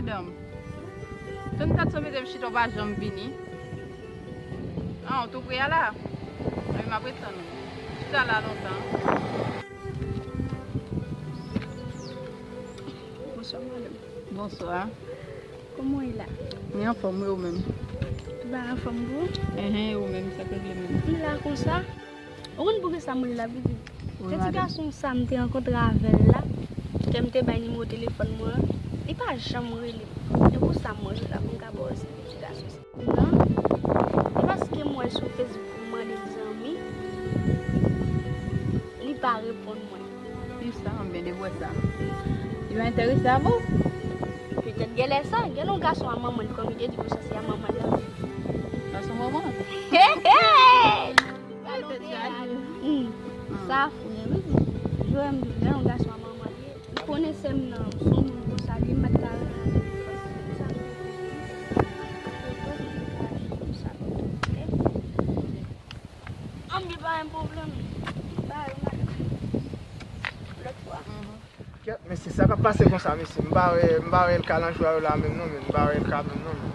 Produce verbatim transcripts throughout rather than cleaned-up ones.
Madanm, tann dat sa w mete m chita, w pa janm vini. Ah, w tou pre a la? Anben, m ap ret tann ou. Chita la lontan. Bonswa, madanm. Bonswa. Kòman w ye la? Mwen anfòm, wi, ou menm? Ou pa anfòm, tou? Enhen, ou menm, sa k regle menm? M la konsa. Ou konn poukisa mwen la, pitit? Wi, se ti gason sa m te rankontre avè l la, ke m te bay nimewo telefòn mwen an, li pa janm rele m. Se pou sa m rele w la, pou m ka ba w ti gason sa. Non. Se paske m wè sou Facebook, m mande l zanmi, li pa reponn mwen. Pi sa, m byen debwè sa. Li pa enterese avè w? Petèt genlè sa, genlè yon gason a manman l, kòm li te di konsa se a manman l la. Gason manman? Hey, hey! Hmm. Sa fou, wi. Jowè m di, lè yon gason a manman li ye, li konnen sè m nan, son moun konsa, li m pa t ka renmen avè l, paske se pou sa m te fè li. Akoz li ka aji konsa, ok? Anben, pa gen pwoblèm. Ba yo, madanm. Lòt fwa. Kèt, mesye, sa k ap pase konsa, mesye? M pa wè, m pa wè Elka nan jwa yo la menm non, men m pa wè Elka menm non, men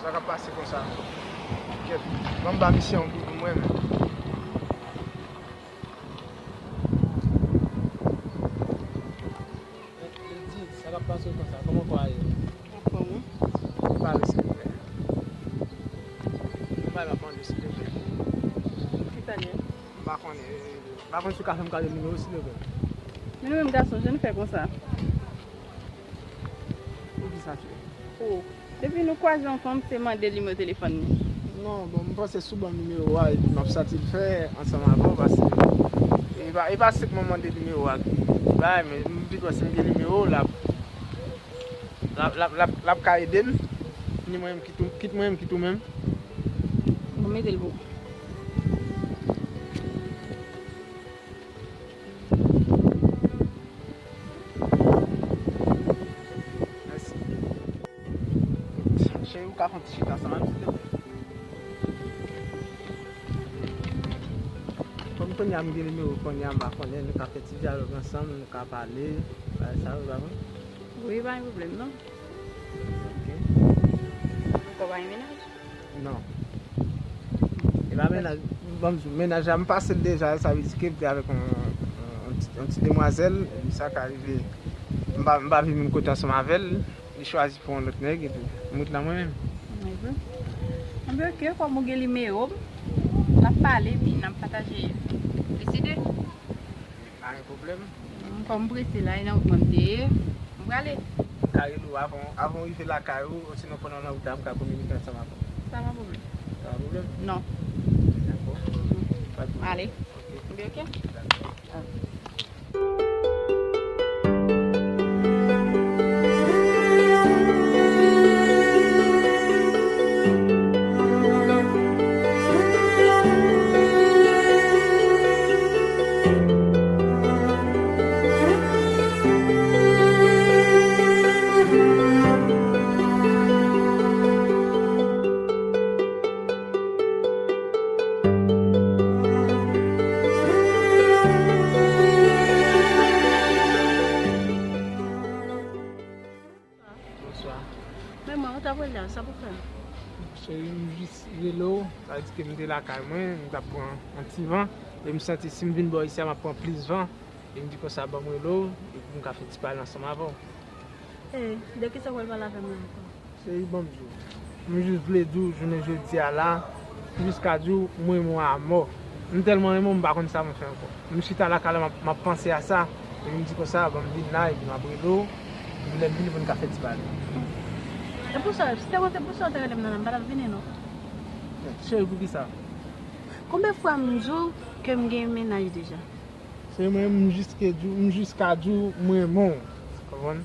sa k ap pase konsa? Kèt, ban m ba misye yon kout men, men. Lady, sa k ap pase konsa? Kòman kò a ye? Anfòm, wi. Pale, silvouplè. Yon bagay m ap mande, silvouplè. Ki sa l ye? M pa konnen, m pa konn si w ka fè m gade nimewo, silvouplè. Men nou menm gason, jan n fè konsa? Poukisa, cheri? Oh, depi nou kwaze yon fanm, se mande nimewo telefòn li. Non, bon, m panse si w ban m nimewo a, epi m ap santi l fè ansanm avè w, paske e pa, e pa sèlman mande nimewo a ki bay, men m pi kwè si m gen nimewo w, l ap, l ap, l ap, l ap, l ap ka ede m. Ni mwen menm kit ou, kit mwen menm kit ou menm. Bon, mete l pou ou. Mèsi. Cheri, ou ka fè yon ti chita ansanm avè m, silvouplè? Kòm kounye a m gen nimewo, kounye a m pa konnen, nou ka fè ti dyalòg ansanm, nou ka pale, bagay sa yo, ou pa konn? Wi, pa gen pwoblèm, non. Ok. Ankò pa gen mennaj? Non. E pa mennaj, ban m di w, mennaj la, m pase l deja, sa vle di ke m te avèk yon, yon, yon ti, yon ti demwazèl, epi sa ka rive, m pa, m pa vin menm kote ansanm avè l, li chwazi pran yon lòt nèg, epi m ret la mwen menm. Anben, ok, kòm ou gen nimewo m, n ap pale, epi n ap pataje deside. Pa gen pwoblèm. Kòm m prese la, e nan wout mwen m te ye. M prale. M ka rele w avan, avan w rive lakay ou, osinon pandan w nan wout la, m ka kominike ansanm avè w. Sa pa pwoblèm. Sa pa pwoblèm? Non. Dakò. Pa de pwoblèm. Ale. Ok. Oke, oke. Dakò. Bonswa. Men mwen, ou t ap rele a, sa pou fè? Cheri, m jis rele w, sa vle di ke m te lakay mwen, m t ap pran yon ti van, e m santi si m vin bò isi a, m ap pran plis van, e m di konsa, ban m rele w, e pou m ka fè ti pale ansanm avè w. E, de kisa w pral pale avè m la ankò? Cheri, ban m di w. M jis vle di w, jounen jodi a la, m jis ka di w, m renmen w a mò. M tèlman renmen w, m pa konn sa m fè ankò. M chita lakay la, m ap, m ap panse a sa. Epi m di konsa, ban m vin la, epi m ap rele w. Epi lè m vini pou n ka fè ti pale. E pou sa, si te konn se pou sa w te rele m nan, m pa t ap vini, non. Cheri, poukisa? Konbyen fwa m di w ke m gen mennaj deja? Cheri, mwen, m jis ke di w, m jis ka di w, m renmen w. Konprann?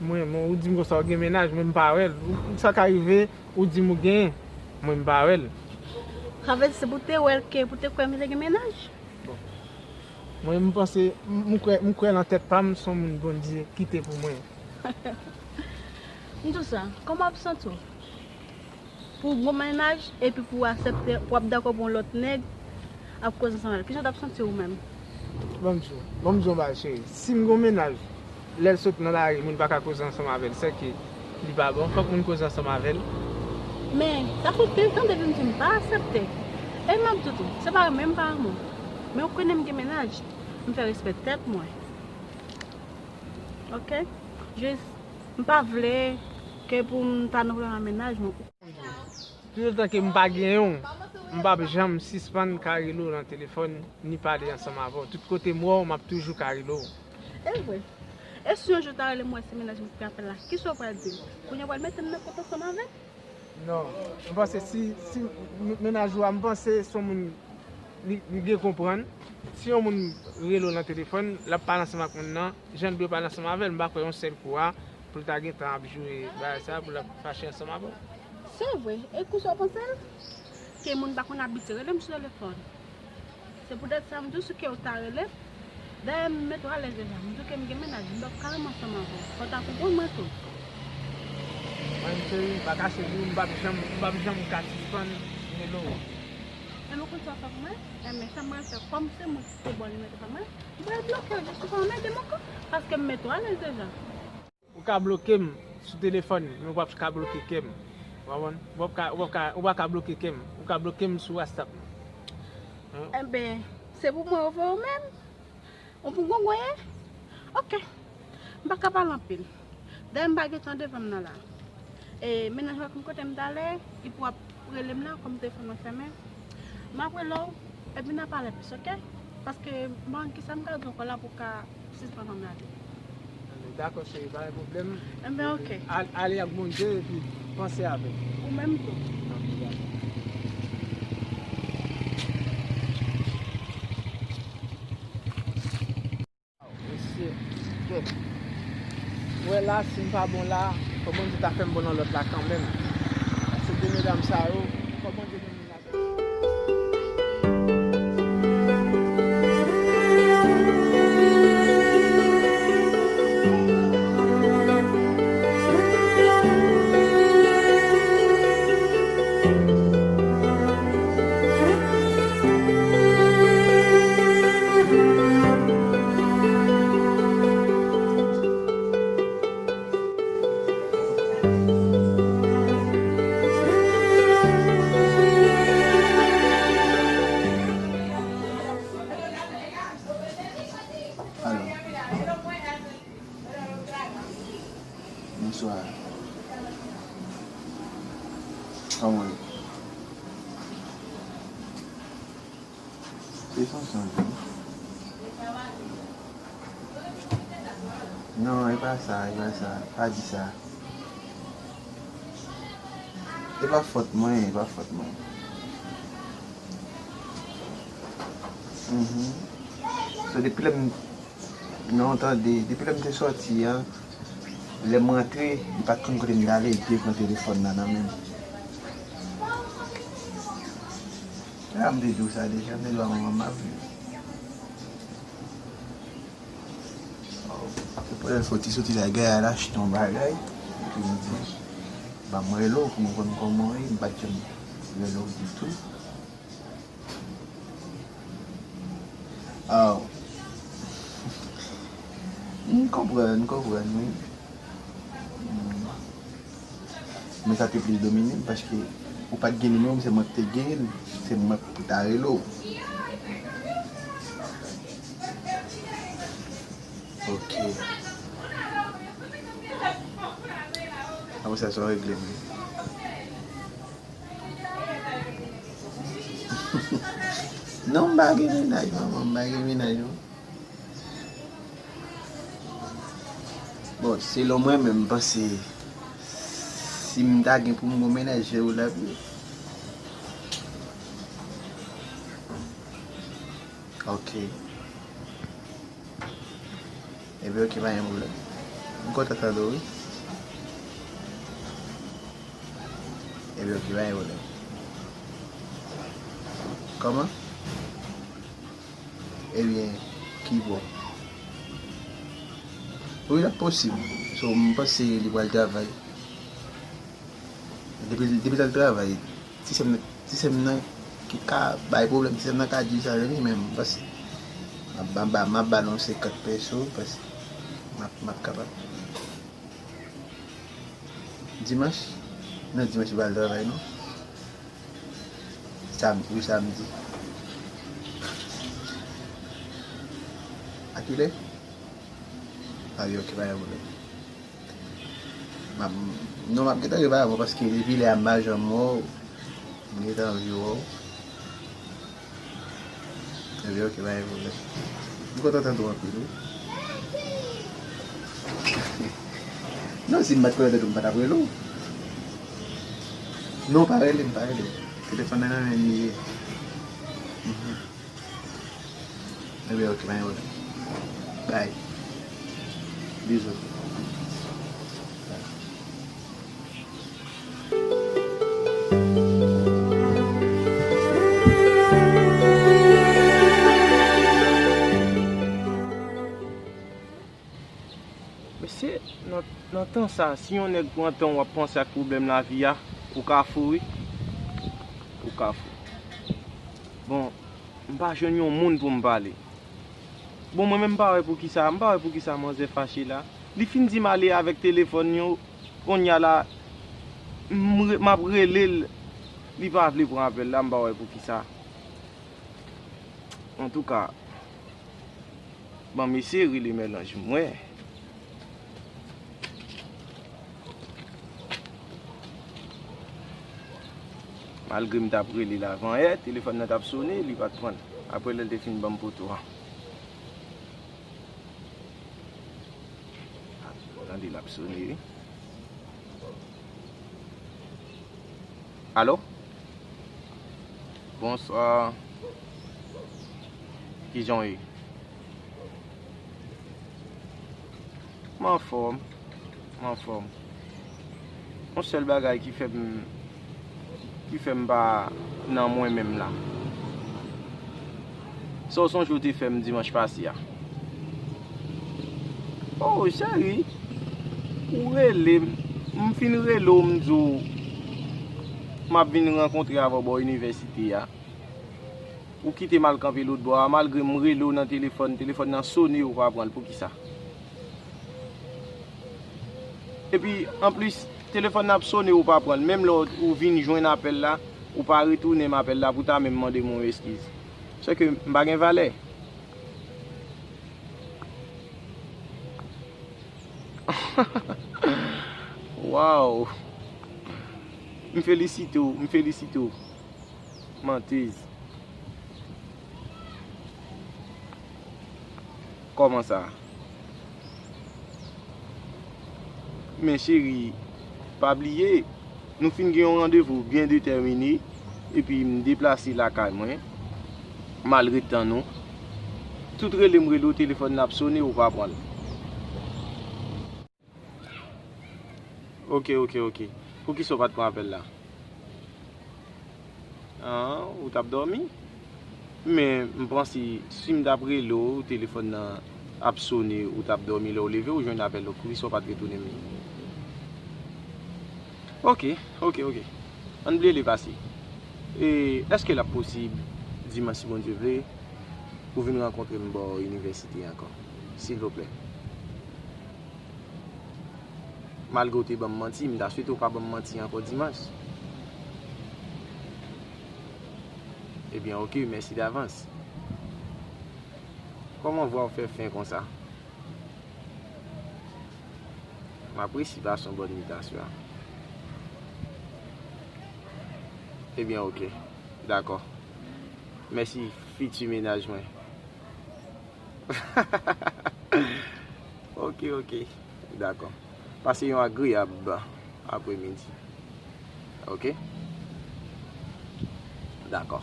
M renmen w, ou di m konsa w gen mennaj, mwen m pa wè l. Ou, sa ka rive, ou di m ou genyen, mwen m pa wè l. Sa vle di se pou te wè l ke, pou te kwè m te gen mennaj? Bon. Mwen, m panse, m, m kwè, m kwè nan tèt pa m, se yon moun Bondye kite pou mwen. M di w sa, kòman w ap santi w? Pou w gon mennaj, epi pou w aksepte, pou w ap dakò pou yon lòt nèg ap koze ansanm avè l. Kijan w t ap santi w menm? Ban m di w, ban m di w yon bagay, cheri. Si m gon mennaj, lè l sot nan lari, moun pa ka koze ansanm avè l, sèke Li pa bon, fòk moun koze ansanm avè l. Men, sa fè anpil tan depi m di m pa aksepte. E m ap di w tou, se pa renmen m pa renmen w. Men ou konnen m gen mennaj, m fè respè tèt mwen. Oke? Jis, m pa vle ke pou m ta nan pwoblèm ak mennaj mwen. Toutotan ke m pa genyen w, m p ap janm sispann ka rele w nan telefòn, ni pale ansanm avè w. Tout kote m wè w, m ap toujou ka rele w. E vre. E si yon jou w ta rele m wè se mennaj mwen ki te apèl la, kisa w pral di m? Kounye a w pral mete m nan kont ansanm avè l? Non, m panse si, si m-, mennaj ou a, m panse se yon moun li, li gen konprann. Si yon moun rele w nan telefòn, l ap pale ansanm ak moun nan, jan l dwe pale ansanm avè l, m pa kwè yon sèl kou a pou l ta gentan ap joure bagay sa, pou l ap fache ansanm avè w. Se vre, e kisa w panse l? Ke moun pa konn abitye rele m sou telefòn. Se poutèt sa m di w si ke w ta rele m. Dayè m mete w alèz deja. M di w ke m gen mennaj, m p ap ka renmen ansanm avè w. Fò w ta konprann mwen tou. Mwen, cheri, m pa kache di w, m p ap janm, m p ap janm ka sispann rele w. Enben, ou konn sa w fè pou mwen? Enben, sa m pral fè, kòm se mwen ki te ba w nimewo telefòn mwen, m pral bloke w jis pou w pa anmède m ankò, paske m mete w alèz deja. Ou ka bloke m sou telefòn, men ou p ap ka bloke kè m. Ou konprann? Ou p ap ka, ou p ap ka, ou pa ka bloke kè m. Ou ka bloke m sou WhatsApp. Enben, se pou mwen ou voye w menm? Ou pou gongonyen? Oke. M pa ka pale anpil. Dayè m pa gen tan devan m nan la. E mennaj mwen konn kote m t ale, li pou ap rele m la, kòm telefòn mwen fèmen. M ap rele w, epi n a pale plis, oke? Paske m pa konn kisa m ka di w ankò la pou w ka sispann anmède. Dakò, cheri, pa gen pwoblèm. Enben, oke. Al-, ale ak Bondye, epi panse avè m. Ou menm tou. Ok, dakò. Mesye, kèt. Ou wè la, si m pa bon la, fò Bondye ta fè m bon nan lòt la kanmenm. Paske de medam sa yo, fò Bondye fè m bon la kanmenm. Alo. Bonswa. Kòman w ye? Se son sonj wi. Non, e pa sa, e pa sa. Pa di sa. E pa fòt mwen, e pa fòt mwen. Mhm. So, depi lè m, non, tande, depi lè m te sòti a, lè m rantre, li pa t konn kote m t ale, li te pran telefòn nan nan men m. A, m te di w sa deja, m te di w a manman m ap viv. Se premye fwa w te soti la, gay al achte yon bagay, epi m di, ban m rele w pou m konn kòman w ye, m pa t janm rele w ditou. Oh. M konprann, m konprann, wi. Mm. Men sa te plis domine m, paske ou pa t gen nimewo m, se mwen ki te genyen l, se mwen ki pou ta rele w. Ok. Apre sa, sa w regle m. Non, m pa gen mennaj, manman, m pa gen mennaj, non. Bon, selon mwen menm, m panse si m ta gen pou m gon mennaj, se ou l ap ye. Ok. Ebyen, ok, pa gen pwoblèm. M kontan tande w, wi. Ebyen, ok, pa gen pwoblèm. Kòman? Ebyen, ki bò? Wi, l ap posib. So, m panse li pral travay. Depi, depi l al travay, ti sè m nan, ti sè m nan ki ka bay pwoblèm, ti sè m nan ka di sa, wi, men m panse m ap, m ap ba, m ap ba l yon senkant peso, paske m ap, m ap kapab. Dimanch? Non, dimanch li pa al travay non. Samdi, wi, samdi. A kilè? A wi, ok, pa gen pwoblèm. M ap, non, m ap gentan rive avan paske depi lè a m pa janm wè w. M gentan anvi wè w. Ebyen, ok, pa gen pwoblèm. M kontan tande w anpil, wi. Non, si m pa t kontan tande w, m pa t ap rele w. Non, pa rele m, pa rele m. Telefòn nan nan men m li ye. Mhm. Ebyen, ok, pa gen pwoblèm. Bye. Bizou. Mesye, nan, nan tan sa, si yon nèg pran tan w ap panse ak pwoblèm lavi a, ou ka fou wi. Ou ka fou. Bon, m pa jwenn yon moun pou m pale. Bon, mwen menm m pa wè poukisa, m pa wè poukisa manzè fache la. Li fin di m ale avèk telefòn yo, kounye a la, m re- m ap rele l, li pa vle pran apèl la, m pa wè poukisa. Antouka, ban m eseye rele Mèlanj m wè. Malgre m t ap rele l avan yè, telefòn nan t ap sone, li pa t pran l. Apre lè l te fin ban m poto a. Tande l ap sone wi. Alo? Bonswa. Kijan w ye? M anfòm. M anfòm. Yon sèl bagay ki fè m, ki fè m pa nan mwen menm la. Sa w sonje w te fè m dimanch pase a? Oh, cheri, ou rele m. M fin rele w, m di w m ap vin rankontre avè w bò inivèsite a. Ou kite m al kanpe lòt bò a, malgre m rele w nan telefòn, telefòn nan sone, ou pa pran l. Poukisa? Epi, anplis, telefòn nan ap sone, ou pa pran l. Menm lè w vin jwenn apèl la, ou pa retounen m apèl la pou ta menm mande m yon eskiz. Sèke m pa gen valè. Waw! M felisite w, m felisite w. Mantèz. Kòman sa? Men cheri, pa bliye, nou fin gen yon randevou byen detèmine, epi m deplase lakay mwen, m al ret tann ou. Tout rele m rele w, telefòn nan ap sone, ou pa pran l. Ok, ok, ok. Poukisa w pa t pran apèl la? Ah, ou t ap dòmi? Men, m panse, si m t ap rele w, telefòn nan ap sone, ou t ap dòmi, lè w leve, ou jwenn apèl, donk, poukisa w pa t retounen m li? Ok, ok, ok. Ann bliye li pase. E, èske l ap posib, dimanch, si Bondye vle, pou vin rankontre m bò inivèsite ankò? Silvouplè. Malgre w te ban m manti, m ta swete w pa ban m manti ankò dimanch. Ebyen, ok, mèsi davans. Kòman vwa w fè fen konsa? M apresye pase yon bòn nwit aswè a. Ebyen, ok. Dakò. Mèsi, fiti mennaj mwen. Ok, ok. Dakò. Pase yon agreyab apremidi. Ok? Dakò.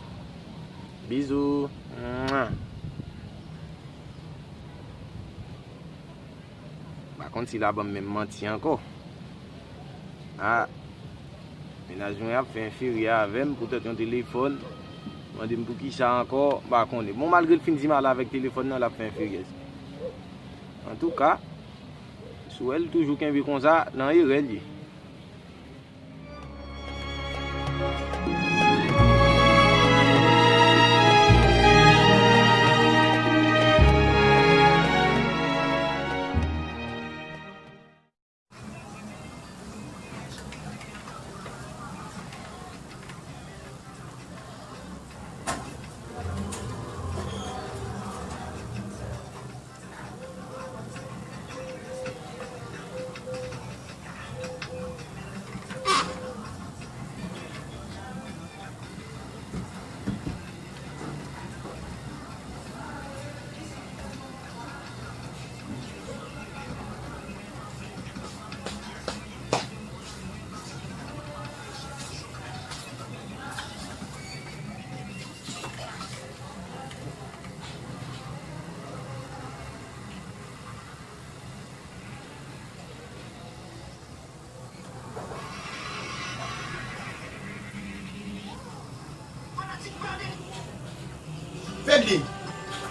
Bizou. Mwa. M pa konn si l a ban m menm manti ankò. Ah. Mennaj mwen ap fè enferye avè m poutèt yon telefòn. Mande m poukisa ankò, m pa konnen. Bon, malgre l fin di m ale avèk telefòn nan, l ap fè enferye. Antouka, si w wè l toujou kenbe konsa, nan erè l ye.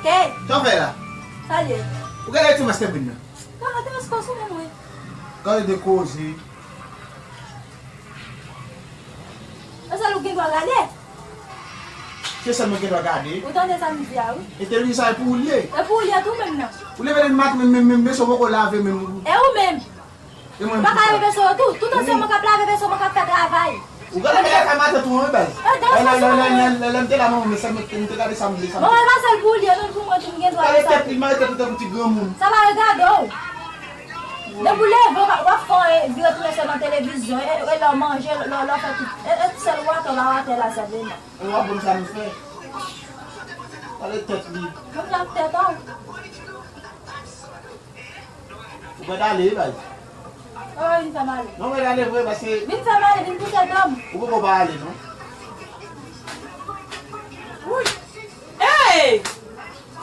Kè! Sa w fè la? Sa l ye? Ou gade ti maskè brin nan? Gade ti maskè sou moun, wi. Gade de koze. E sèl ou gen dwa gade. Se sèl mwen gen dwa gade. Ou tande sa m di a, wi. E televizyon sa e pou ou l ye. E pou ou l ye tou menm nan. Ou leve depi maten menm, menm, menm, menm, menm, se w poko lave menm. E ou menm? E mwen m ka lave veso yo tou. Tout ansyen mwen k ap lave veso, mwen k ap fè travay. Ou gade bagay kay matant ou an, wi, baz. E, de lè, lè, lè, lè, lè, lè m te la, mwen, mwen, m te gade sa m vle, sa m vle. Bon, e pa sèl pou li, e menm pou mwen tou, m gen dwa fè sa. Mare tèt li, mare tèt li tankou ti granmoun. Sa pa regade w. Depi w leve, w ap, w ap fè, e, vire tounen sèlman televizyon, e, e lè w manje, lè, lè w fè tout. E, e sèl w atè, w pa atè la, sèlman. E w ap konn sa nou fè. Pale tèt li. Mwen ap tèt an. Ou mèt ale, wi, baz. Ou vin fè m ale. Non, mèt ale vre, paske vin fè m ale, vin pouse do m. Ou poko pa ale, non. Hey!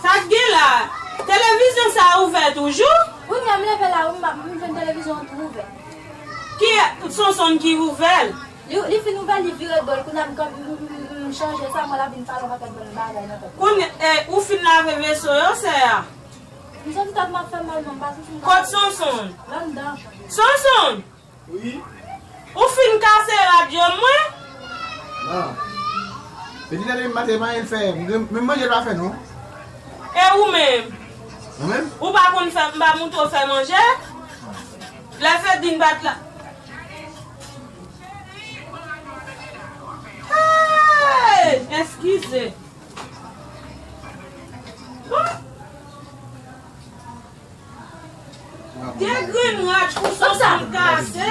Sa k gen la? Televizyon sa a ouvè toujou? Wi, men m leve la, wi, m, m jwenn televizyon an tou ouvè. Ki Sonsonn ki ouvè l? Li, li fin ouvè l, li vire do l. Kounye a m, m, m, m, m chanje sa, mwen la vin pale yon pakèt bèl bagay nan tèt. Kounye, eh, ou fin lave veso yo, sè a? M santi tèt mwen ap fè m mal, mwen pa santi m ka. Kot Sonsonn? Anndan. Sonsonn! Wi. Ou fin kase rad yo mwen? Non. Petit la depi maten pa anyen l fè. Menm manje l pa fè non. E ou menm? Mwen menm? Ou pa konn fè, m pa montre w fè manje? Lè Fedin bat la. Hey! Eskize. Bon. De grenn rad pou Sonsonn kase.